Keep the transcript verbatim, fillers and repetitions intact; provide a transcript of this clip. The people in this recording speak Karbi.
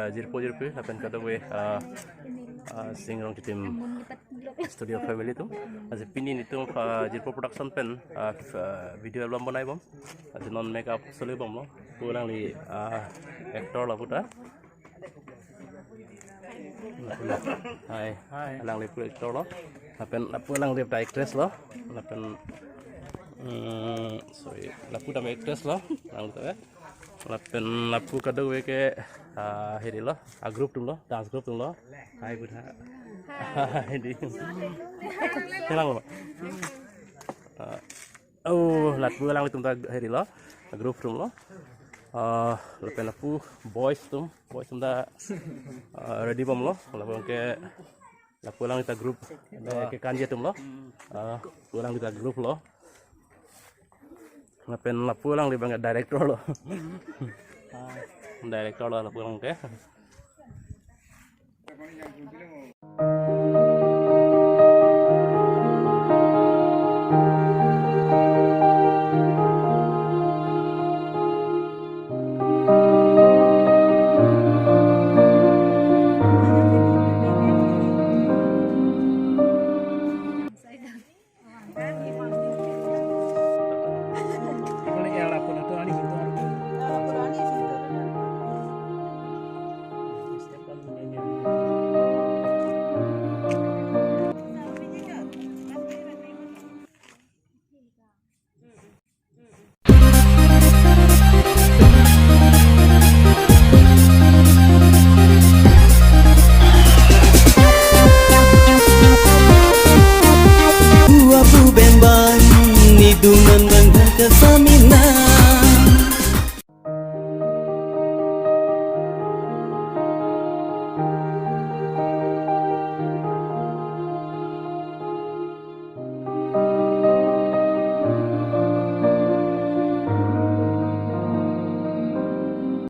Ah, jirpo jirpi, lapen kadokave, ah, ah, Sing Rongchitim Studio family atum. Aji pini nelitum, ah, jirpo production pen, ah, f-, ah, video album bonaibom. Aji non makeup solibomlo. Lapu alangli, ah, actor lapu ta. Hai. Hai. Alangli lapu actor lo. Lapen lapu alangli ta actress lo. Lapen, mm, sorry. Lapu ta actress lo. Alangli ta, eh. Lapen lapu kadokave ke, ah, heri lo, ah, group atum lo, dance group atum lo. Hai, budha. Hai, di. Hilang lo. Ah, oh, lapu alanglitum ta heri lo, group atum lo. Ah, lapen lapu boys atum, boys atum ta, ah, ready bomlo, lapu ke lapu alangli ta group, eh, ke kanji atum lo. Ah, lapu alangli ta group lo. Lapen lapu alangli abang director lo. Director lo lapu alang ke. Ua pu beng bang, ni duman bang bang ke samina.